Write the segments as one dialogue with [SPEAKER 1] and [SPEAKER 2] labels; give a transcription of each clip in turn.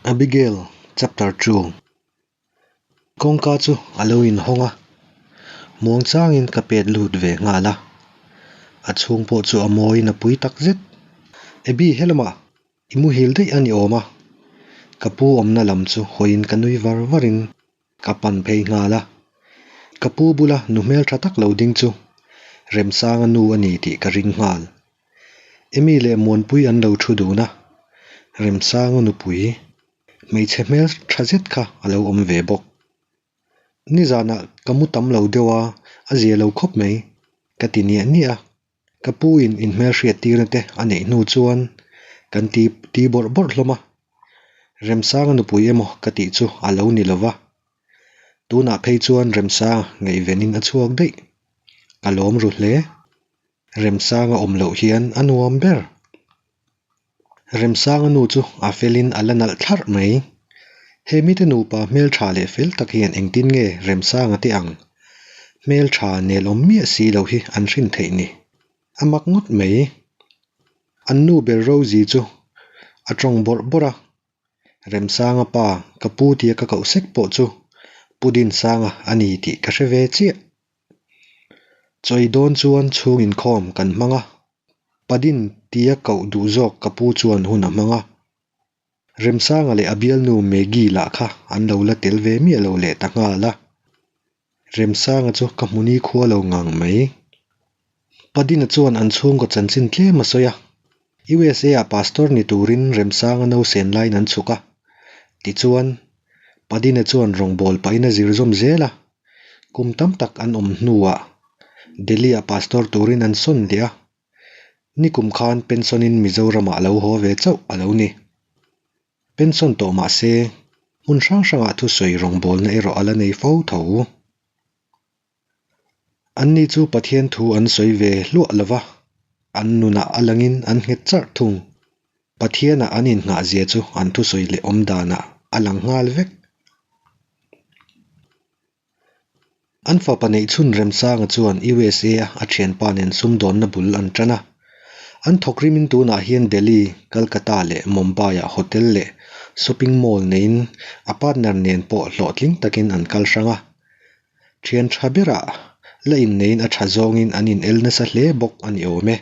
[SPEAKER 1] Abigail Chapter 2 Kawngka chu a lo inhawng a, muangchangin ka pet lut ve nghal a, a chhung pawh chu a mawiin a pui tak zet. Abby helamah i muhil daih a ni awm a, ka pu awmna lam chu hawiin ka nui var varin Ka pan phei nghal a, ka pu bula nu hmeltha tak lo ding chu Remsanga nu a ni tih ka ring nghal. Amy leh Muanpui an lo thu dun a, Remsanga nupui hmeichhe hmeltha zet kha a lo awm ve bawk. Nizanah ka mu tam lo deuh a, a zia lo khawp mai, ka ti niah niah a. Ka pu in inhmelhriat tirna te a neih hnu chuan kan ti ti bawrh bawrh hlawm a, Remsanga nupui emaw ka tih chu a lo ni lova, tunah phei chuan Remsanga ngaihvenin a chhuak daih. Ka lawm ru hle. Remsanga awm loh hian a nuam ber. Remsanga nu chu a felin a la nalh thlarh mai. He mite nupa hmeltha leh fel tak hian engtin nge Remsanga te ang hmeltha nelawm miah si lo hi an hrin theih ni? A mak ngawt mai. An nu ber Rosie chu a tawng bawrh bawrh a, Remsanga pa ka pu tia ka koh sek pawh chu Pu Dinsanga a ni tih ka hre ve chiah. Chawi dawn chuan chhung inkhawm kan hmang a, Padin tia koh duh zawk ka pu chuan hun a hmang a. Remsanga leh a bialnu Maggie lah kha an lo la tel ve miah lo leh ta nghal a. Remsanga chu ka hmu ni khua lo ngang mai. Padina chuan an chhungkaw chanchin tlem a sawi a, USA ah pastor ni turin Remsanga nausen laiin an chhuk a. Tichuan, Padina chuan rawngbawl pahin a zir zawm zel a. Kum tam tak an awm hnuah Delhi-ah pastor turin an sawn leh a, nikum khan pension-in Mizoramah a lo haw ve chauh a lo ni. Pension tawh mah se, hmun hrang hrangah thusawi rawngbawlna erawh a la nei fo tho. Anni chu Pathian thu an sawi ve hluah lo va, an nunah a langin an nghet charh thung. Pathianah an innghahzia chu an thusawi leh awm danah a lang nghal vek. An fapa neihchhun Remsanga chuan USA-a a thianpa nen sumdawnna bul an tan a. An thawkrimin tunah hian Delhi, Calcutta leh Mumbai-ah hotel leh shopping mall neiin a partner nen pawh hlawhtling takin an kal hrang a. Thian tha berah la inneiin a tha zawngin an inel nasa hle bawk a ni awm e.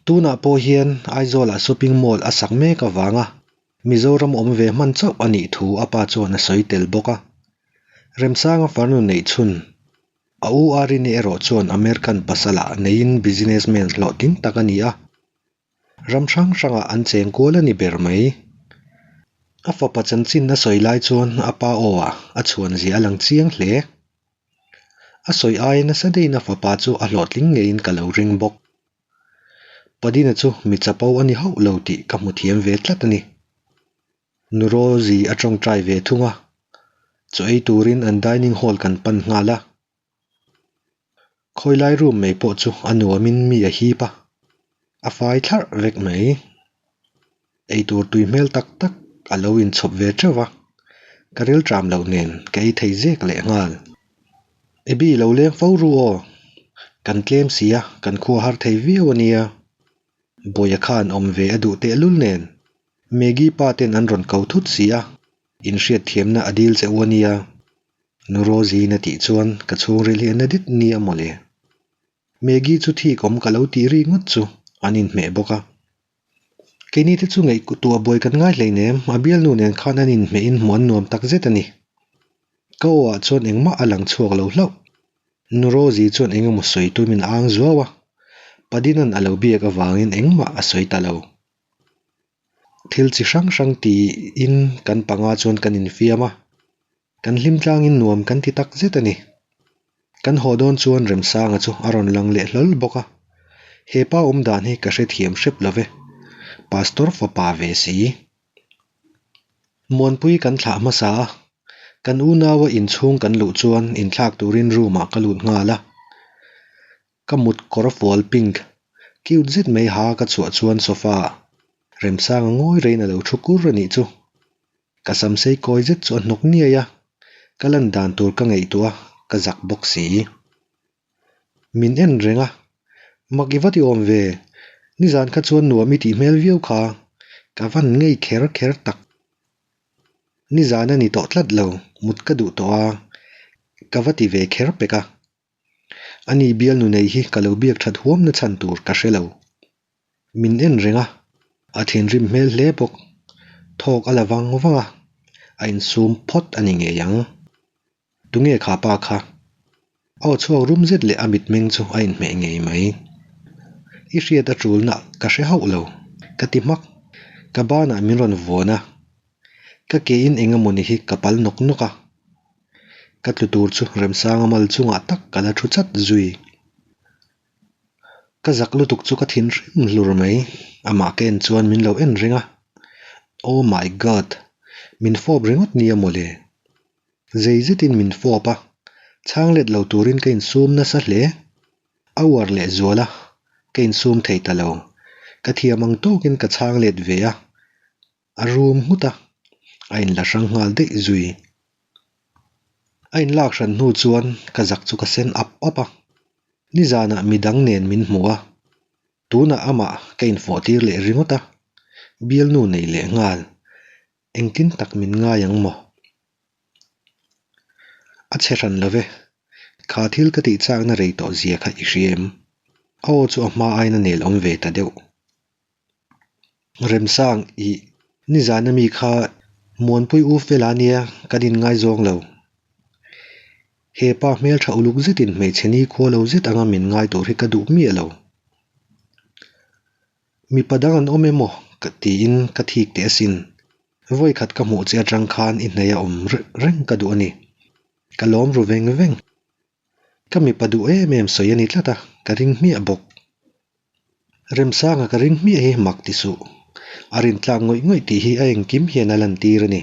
[SPEAKER 1] Tunah pawh hian Aizawlah shopping mall a sak mek avanga Mizoram awm ve hman chauh a nih thu a pa chuan a sawi tel bawk a. Remsanga farnu neih chhun, a u Arini erawh chuan American pasalah neiin businessman hlawhtling tak a ni a. Ram hrang hrangah an cheng kual a ni ber mai. A fapa chanchin a sawi lai chuan a pa aw ah a chhuan zia a lang chiang hle. A sawi aia nasa deihin a fapa chu a hlawhtling ngeiin ka lo ring bawk. Padina chu mi chapo a ni hauh lo tih ka hmu thiam ve tlat a ni. Nu Rosie a tawngtai ve thung a, chaw ei turin an dining hall kan pan nghal a. Khawilai room mai pawh chu a nuamin mi a hip a, a fai thlarh vek mai. Eitur tui hmel tak tak a lo inchhawp ve teuh va, ka ril tram loh nen ka ei thei zek leh nghal. Abby lo leng fo ru aw, kan tlem si a, kan khua har thei viau a nia. Bawia khan awm ve a duh tehlul nen Maggie pa ten an rawn ko thut si a, inhriatthiamna a dil che u a nia. Nu Rosie-in a tih chuan ka chhungril hi a na dit nia mawle. Maggie chu thik awm ka lo tih ri ngawt chu an inhmeh bawk a. Keini te chu ngaih tuah buai kan ngai hleinem, a bialnu nen khan an inhmehin hmuh an nuam tak zet a ni. Ka aw ah chuan engmah a lang chhuak lo hlauh. Nu Rosie chuan eng emaw sawi tumin a ang zuau a, Padina'n a lo biak avangin engmah a sawi ta lo. Thil chi hrang hrang tiin kan panga chuan kan infiam a, kan hlim tlangin nuam kan ti tak zet a ni. Kan haw dawn chuan Remsanga chu a rawn lang leh hlawl bawk a, he pa awm dan hi ka hrethiam hrep lo ve, Pastor fapa ve si. Muanpui kan thlah hmasa a, kan unaua inchhung kan luh chuan inthlak turin room ah ka lut nghal a. Ka mut kawr fual pink cute zet mai ha ka chhuah chuan sofa ah Remsanga ngawi reiin a lo thu kur a nih chu. Ka sam sei kawi zet chu a hnawk niai a, ka lan dan tur ka ngaihtuah a, ka zak bawk si. Min en reng a, mak i va ti awm ve, nizan kha chuan nuam i tih hmel viau kha, ka van ngei kher kher tak. Nizan a ni tawh tlat lo, mut ka duh tawh a, ka va ti ve kher pek a. Ani bialnu nei hi ka lo biak that huam na chhan tur ka hre lo. Min en reng a, a thinrim hmel hle bawk. Thawk a la vang vang a, a insum phawt a ni ngei ang. Tunge kha pa kha? A aw chhuak rum zet leh a mitmeng chu a inhmeh ngei mai. I hriat a tulna ka hre hauh lo, ka ti hmak. Ka banah min rawn vuan a, ka ke in eng emawni hi ka pal nawk nawk a. Ka tlu tur chu Remsanga mal chungah tak ka la thu chat zui. Ka zak lutuk chu ka thinrim hlur mai, amah ka en chuan min lo en reng a. Oh my God! Min fawp ringawt nia mawle. Zei zetin min fawp a, chhang let lo turin ka insum nasa hle. A uar leh zual a, ka insum thei ta lo. Ka thiam ang tawkin ka chhang let ve a, a rum nghut a, a inla hrang nghal daih zui. A inlak hran hnu chuan ka zak chu ka sen ap ap a, nizanah midang nen min hmu a, tunah amah ka infawh tir leh ringawt a, bialnu nei leh nghal. Engtin tak min ngai ang maw? A chhe hran lo ve. Kha thil ka tih chakna rei tawh zia kha i hria em? A aw chu a hma aiin a nel awm ve ta deuh. Remsang, ih, nizan ami kha Muanpui u fel a nia, kan inngaizawng lo. He pa hmeltha uluk zetin hmeichhe ni khua lo zet anga min ngai tur hi ka duh miah lo. Mipa dang an awm emaw ka tiin ka thik teh asin. Vawi khat ka hmuh che atang khan i hnaih a awm reng ka duh a ni. Ka lawm ru veng veng. Ka mipa duh em em sawi a ni tlat a, ka ring hmiah bawk. Remsanga ka ring hmiah hi mak ti suh. A rintlak ngawih ngawih tih hi a engkim hian a lantir a ni.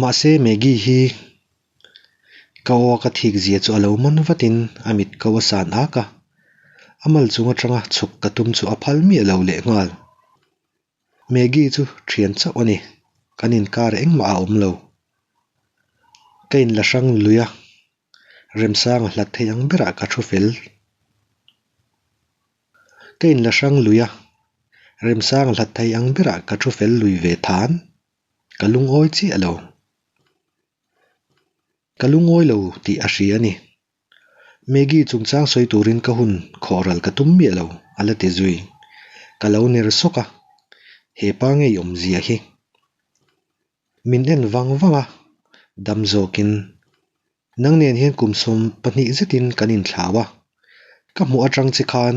[SPEAKER 1] Mahse Maggie hi Ka aw a ka thik zia chu a lo man vatin a mit ko a san ak a, a mal chung atanga chhuk ka tum chu a phal miah lo leh nghal. Maggie chu thian chauh a ni, kan inkar engmah a awm lo. Ka inla hrang lui a, Remsanga hlat thei ang berah ka thu fel. Ka inla hrang lui a, Remsanga hlat thei ang berah ka thu fel lui ve than, ka lungawi chiah lo. Ka lungawi lo tih a hria a ni. Maggie chungchang sawi turin ka hun khawhral ka tum miah lo, a la ti zui. Ka lo ner sawk a, he pa ngei awmzia hi. Min en vang vang a, dam zawkin, Nang nen hian kum 12 zetin kan inthlau a, ka hmuh atang che khan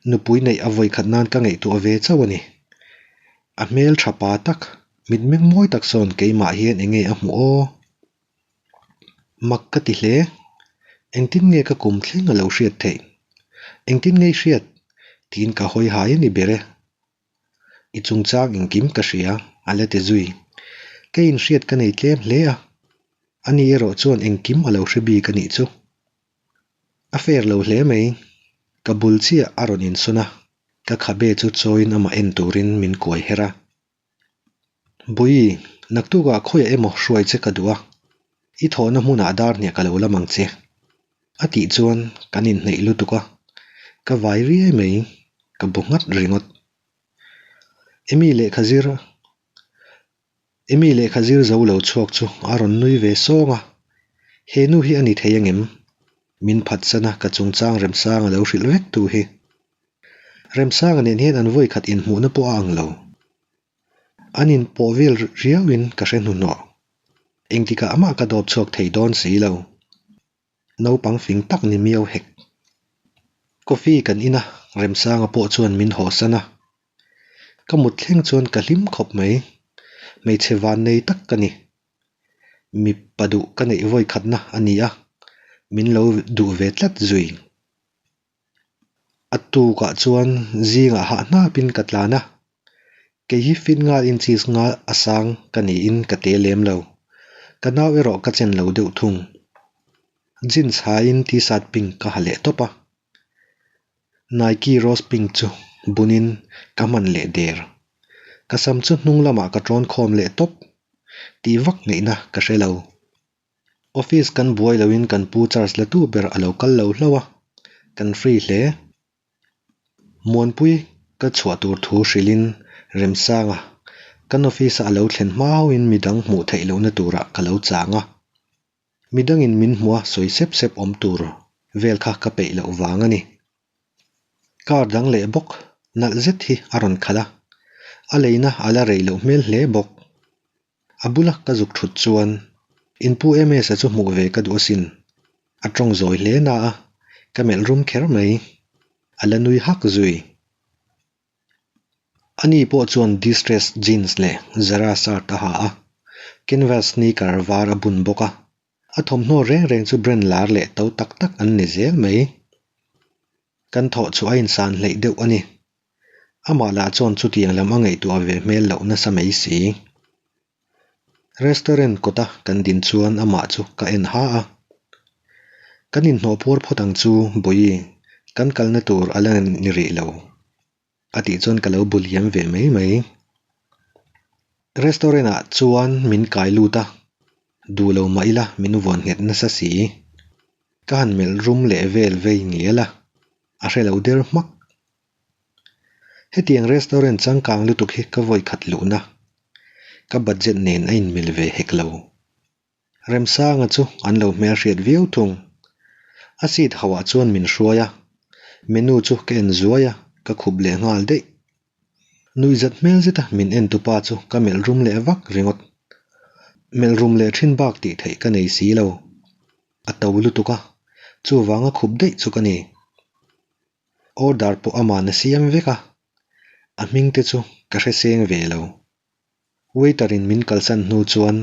[SPEAKER 1] nupui neih a vawikhat nan ka ngaihtuah ve chauh a ni. A hmel tha pa tak, mitmeng mawi tak sawn keimah hian enge a hmuh aw? Mak ka ti hle. Engtin nge ka kum thleng a lo hriat theih? Engtin nge i hriat? Tiin ka hawi hai a ni ber e. I chungchang engkim ka hria, a la ti zui. Ka inhriat ka nei tlem hle a, ani erawh chuan engkim a lo hre bik a nih chu. A fair lo hle mai, ka bul chiah a rawn insawn a, ka khabe chu chawiin amah en turin min kuai her a. Bui, naktukah khawiah emaw hruai che ka duh a, i thawhna hmunah dar hniah ka lo lam ang che. A tih chuan kan inhneih lutuk a, ka vai riai mai, ka bu nghat ringawt. Emi lehkha zir Emi lehkha zir zo lo chhuak chu a rawn nui ve sawng a, he nu hi a ni thei angem? Min phatsan a ka chungchang Remsanga lo hrilh vek tu hi. Remsanga nen hian an vawi khat inhmuhna pawh a ang lo. An inpawh vel riauin ka hre hnuhnawh. Engtikah mah ka dawp chhuak thei dawn si lo. Naupang fing tak ni miau hek. Coffee kan in a, Remsanga pawh chuan min hawsan a. Ka mut thleng chuan ka hlim khawp mai. Hmeichhe van nei tak ka ni. Mipa duh ka neih vawi khatna a ni a, min lo duh ve tlat zui. A tukah chuan zingah hah hnapin ka tlan a, kei hi fit ngal inches nga a sang ka niin ka te lem lo. Ka nau erawh ka chen lo deuh thung. Jeans hain t-shirt pink ka ha leh tawp a, Nike rose pink chu bunin ka hman leh der. Ka sam chu hnung lamah ka tawn khawm leh tawp tih vak ngaihna ka hre lo. Office kan buai loin kan pu charge la tu ber a lo kal lo hlauh a, kan free hle. Muanpui ka chhuah tur thu hrilhin Remsanga Kan office-a a lo thlen hma hauhin midang hmuh theih lohna turah ka lo chang a. Midangin min hmuh a sawi sep sep awm tur vel kha ka peih loh vang a ni. Car dang leh bawk nalh zet hi a rawn khalh a, a leina a la rei loh hmel hle bawk. A bula ka zuk thut chuan inpu MS-a chu hmuh ve ka duh asin. A tawng zawi hle na a, ka melh rum kher mai. A la nui hak zui. Ani pawh chuan distress jeans leh Zara shirt a ha a, canvas sneaker var a bun bawk a. A thawmhnaw reng reng chu brand lar leh to tak tak an ni zel mai. Kan thawh chu a insan hleih deuh a ni. Amah lah chuan chutiang lam a ngaihtuah ve hmel loh nasa mai si. Restaurant kawta kan din chuan amah chu ka en ha a. Kan inhnawh puar phawt ang chu Bawihi, kan kalna tur a la ni rih lo. A tih chuan ka lo bu liam ve mai mai. Restaurant ah chuan min kai lut a, duh lo mah ila min vuan nghet nasa si. Ka han melh rum leh vel vei ngial a, a hre lo der hmak. Hetiang restaurant changkang lutuk hi ka vawi khat luhna. Ka budget nen a inmil ve hek lo. Remsanga chu an lo hmelhriat viau thung. A seat hauhah chuan min hruai a, menu chu ka en zuai a, ka khup leh nghal daih. Nuihzat hmel zeta min en tupa chu ka melh rum leh vak ringawt. Melh rum leh thin bak tih theih ka nei si lo. A to lutuk a, chuvanga khup daih chu ka ni. Order pawh aman a siam vek a, a hming te chu ka hre seng ve lo. Waiter in min kalsan hnu chuan,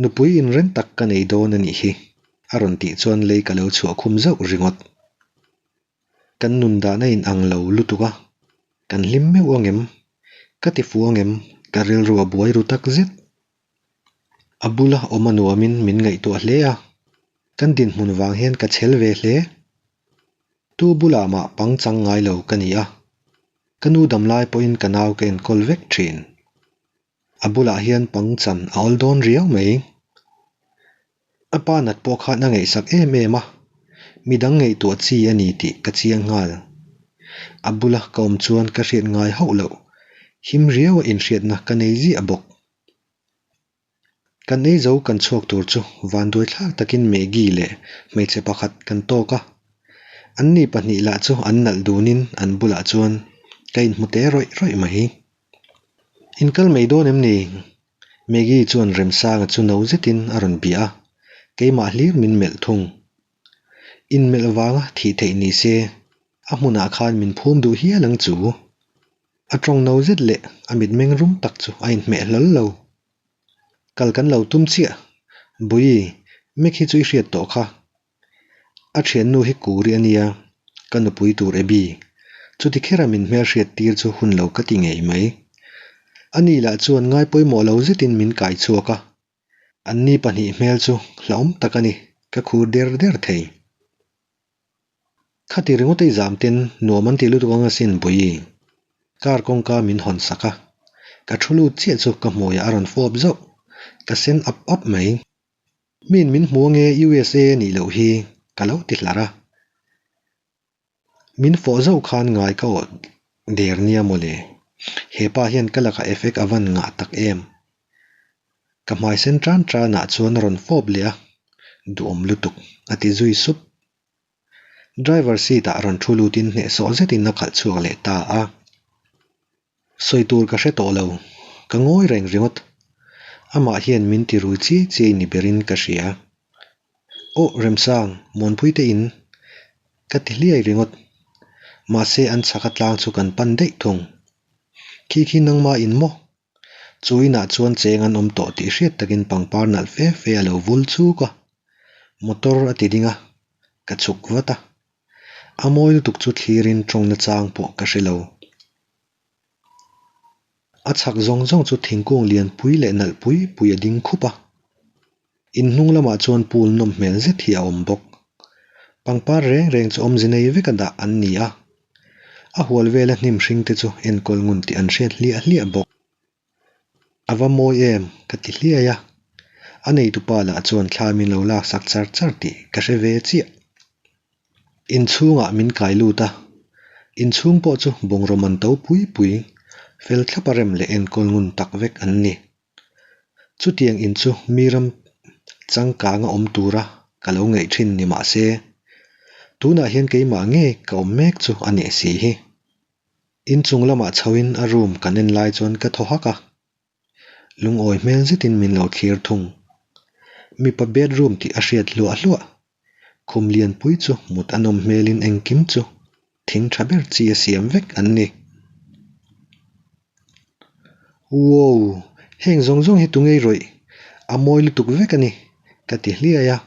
[SPEAKER 1] Nupui inren tak ka nei dawn a nih hi, a rawn tih chuan lei ka lo chhuah khum zauh ringawt. Kan nun dan a in ang lo lutuk a, kan hlim meuh ang em? Ka ti fu ang em? Ka rilru a buai ru tak zet. A bula awm a nuamin min ngaihtuah hle a, kan dinhmun vang hian ka chhel ve hle. Tu bulah mah pangchang ngai lo ka ni a, ka nu dam lai pawhin ka nau ka enkawl vek thin. A bulah hian pangchan a awl dawn riau mai. A pa nat pawh khan a ngaihsak em em a, midang ngaihtuah chi a ni tih ka chiang nghal. A bula ka awm chuan ka hriat ngai hauh loh, him riaua inhriatna ka nei ziah bawk. Kan ei zo kan chhuak tur chu vanduai thlak takin Maggie leh hmeichhe pakhat kan tawk a. Anni pahnih lah chu an nalh dunin an bulah chuan ka inhmu te rawih rawih mai. In kal mai dawn em ni? Maggie chuan Remsanga chu no zetin a rawn bia a, keimah hlir min melh thung. Inmelh vanga thih theih ni se a hmunah khan min phum duh hial ang chu. A tawng no zet leh a mitmeng rum tak chu a inhmeh hlawl lo. Kal kan lo tum chiah. Bui, Mick hi chu i hriat tawh kha. A thiannu hi Kuri a nia, ka nupui tur Abby. Chuti khera min hmelhriat tir chu hun lo ka ti ngei mai. Ani lah chuan ngai pawimawh lo zetin min kai chhuak a. Anni pahnih hmel chu hlauhawm tak a ni, ka khur der der thei. Khati ringawt ei zam ten nuam an ti lutuk ang asin Bui. Car kawngka min hawn sak a, ka thu lut chiah chu ka hmuiah a rawn fawp zauh, ka sen up up mai. Miin min hmu ange USA a nih loh hi ka lo ti hlar a. Min fawh zauh khan ngai ka awh der nia mawle. He pa hian ka lakah effect a van ngah tak em. Ka hmai sen tan tanah chuan a rawn fawp leh a, duhawm lutuk a ti zui sup. Driver seat ah rawn thu lutin hnehsawh zetin a khalh chhuak leh ta a. Sawi tur ka hre tawh lo, ka ngawi reng ringawt. Amah hian min ti rui chiai chiai ni berin ka hria. Aw Remsang, Muanpui te in ka ti hliai ringawt. Mahse an chhaka tlang chu kan pan daih thung. Khi khi nangmah in maw? Chu inah chuan cheng an awm tawh tih hriat takin pangpar nalh fe fe a lo vul chuk a. Motor a ti ding a, ka chhuk vat a. A mawi lutuk chu thlirin tawngna chang pawh ka hre lo. A chhak zawng zawng chu thingkung lian pui leh nalh pui pui a ding khup a. In hnung lamah chuan pool nawm hmel zet hi a awm bawk. Pangpar reng reng chu awmze nei veka dah an ni a. A hual vela hnim hring te chu enkawl ngun tih an hriat hliah hliah bawk. A va mawi em? ka ti hliai a. A neitupa lah chuan thla min lo laksak char char tih ka hre ve chiah. Inchhungah min kai lut a, inchhung pawh chu bungraw man to pui pui, Fel thlapa rem leh enkawl ngun tak vek an ni. Chutiang in chu mi ram changkanga awm tura ka lo ngaih thin ni mah se, tunah hian keimah nge ka awm mek chu a nih si hi. Inchung lamah chhoin a room kan en lai chuan ka thaw hak a. Lungawi hmel zetin min lo thlir thung. Mipa bedroom tih a hriat hluah hluah. Khum lianpui chu mut a nawm hmelin engkim chu thing tha ber chi a siam vek an ni. Wow! Heng zawng zawng hi tungei rawih? A mawi lutuk vek a ni, ka ti hliai a.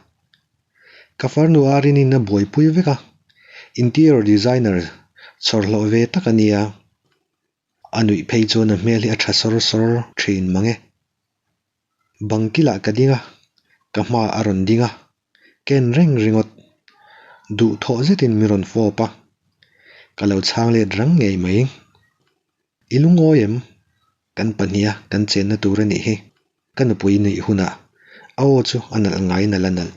[SPEAKER 1] Ka farnu Arinin a buaipui vek a, interior designer chhawr hlawh ve tak a nia. A nuih phei chuan a hmel hi a tha sawr sawr thin mang e. Bang kilah ka ding a, ka hma a rawn ding a, ken reng ringawt. Duhthawh zetin min rawn fawp a, ka lo chhang let rang ngei mai. I lungawi em? Kan pahniha kan chenna tur a nih hi, ka nupui nuih hunah a aw chu a nalh ngai nalh a nalh.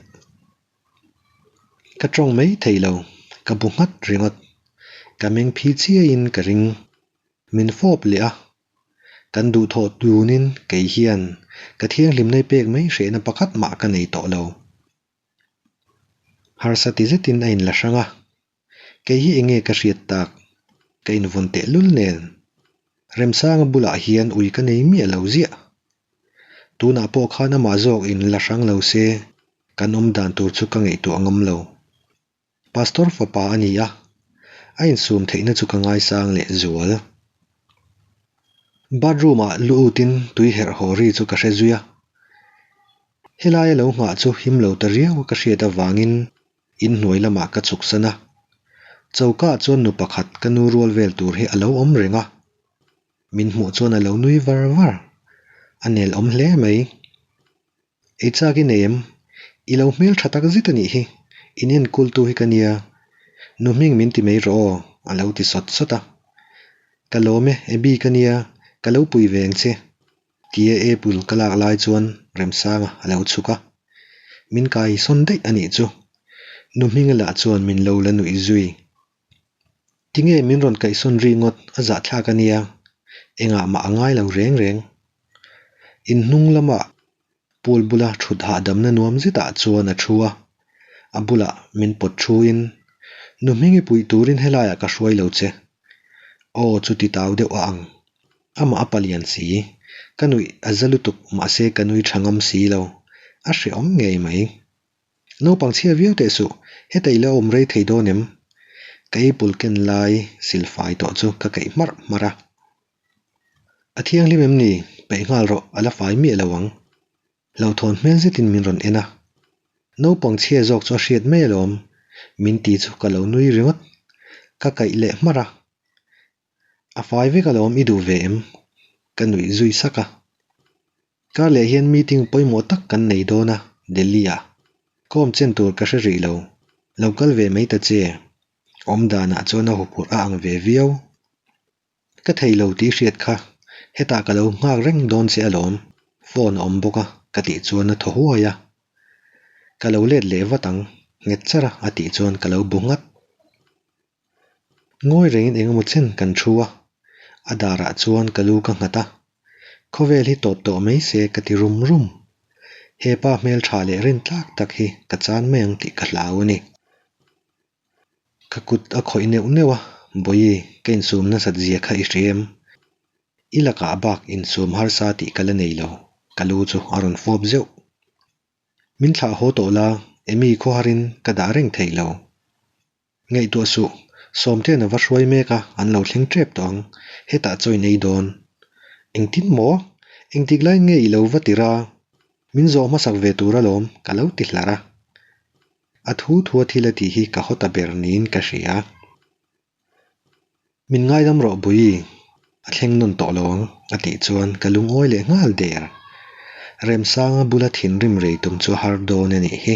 [SPEAKER 1] Ka tawng mai thei lo, ka bu nghat ringawt. Ka meng phi chiaiin ka ring. Min fawp leh a, kan duhthawh tunin kei hian ka thianghlimna pek mai hrehna pakhat mah ka nei tawh lo. Harsa ti zetin a inla hrang a, kei hi enge ka hriat tak? Ka invawn tehlul nen. Remsanga bulah hian ui ka nei miah lo ziah. Tunah pawh khan amah zawk in la hrang lo se, kan awm dan tur chu ka ngaihtuah ngam lo. Pastor fapa a ni a, a insum theihna chu ka ngaisang leh zual. Bathroom ah lu utin tui herh haw ri chu ka hre zui a. Helaia lo nghah chu him lo ta riau ka hriat avangin Inhnuai lamah ka chhuksan a, choka chuan nu pakhat ka nu rual vel tur hi a lo awm reng a, min hmuh chuan a lo nui var var, a nel awm hle mai. Ei chak i nei em? I lo hmel tha tak zet a nih hi, in enkultu hi ka nia, nu hming min ti mai rawh aw, a lo ti sawt sawt a. Ka lawm e, Abby ka nia, ka lo pui ve ang che. Tia apple ka lak lai chuan Remsanga a lo chhuk a, min kai sawn daih a nih chu. Nu Hminga lah chuan min lo la nuih zui. Tinge min rawn kaihsawn ri ngawt a zahthlak a nia, engah mah a ngai lo reng reng. In hnung lamah pool bula thut hahdamna nuam zetah chuan a thu a, a bulah min pawt thuin, Nu Hmingi puih turin helaiah ka hruai lo che. Aw chu ti tau deuh a ang. Amah a palian si. Ka nuih a za lutuk mahse ka nui tha ngam si lo. A hrehawm ngei mai. Naupang chhia viau teh suh, heta i la awm rei thei dawn em? Ka apple ken lai silfai tawh chu ka keih hmarh hmarh a. A thianghlim em ni? Peih nghal rawh, a la fai miah lo ang. Hlauhthawn hmel zetin min rawn en a. Naupang chhia zawk chu a hriat mai alawm, min ti chu ka lo nui ringawt. Ka kaih leh hmarh a. A fai vek alawm i duh ve em? Ka nuih zui sak a. Kar leh hian meeting pawimawh tak kan nei dawn a, Delhi ah. Ka awm chen tur ka hre rih lo. Lo kal ve mai ta che. Awm danah chuan a huphurh a ang ve viau. Ka thei lo tih hriat kha hetah ka lo nghak reng dawn che alawm, phone a awm bawk a ka tih chuan a thaw huai a. Ka lo let leh vat ang, nghet char a a tih chuan ka lo bu nghat. Ngawi rengin eng emaw chen kan thu a, a darah chuan ka lu ka nghat a, khawvel hi tawp tawh mai se ka ti rum rum. He pa hmeltha leh rintlak tak hi ka chan mai ang tih ka hlau a ni. Ka kut a khawih neuh neuh a, Bawihi, ka insum nasat zia kha i hria em? I lakah bak insum harsa tih ka la nei lo, ka lu chu a rawn fawp zeuh. Min thlah haw tawh la, Amy khawharin ka dah reng thei lo. Ngaihtuah suh, Sawmtean a va hruai mek a, an lo thleng tep tawh ang, hetah chaw in ei dawn. Engtin maw? Engtik laiin nge i lo va tir a? Min zawh hmasak ve tur alawm, ka lo ti hlar a. A thu thua thil a tih hi ka haw ta ber niin ka hria. Min ngaidam rawh Bui, a thleng nawn tawh lo ang a tih chuan ka lungawi leh nghal der. Remsanga bula thinrim rei tum chu a har dawn a nih hi.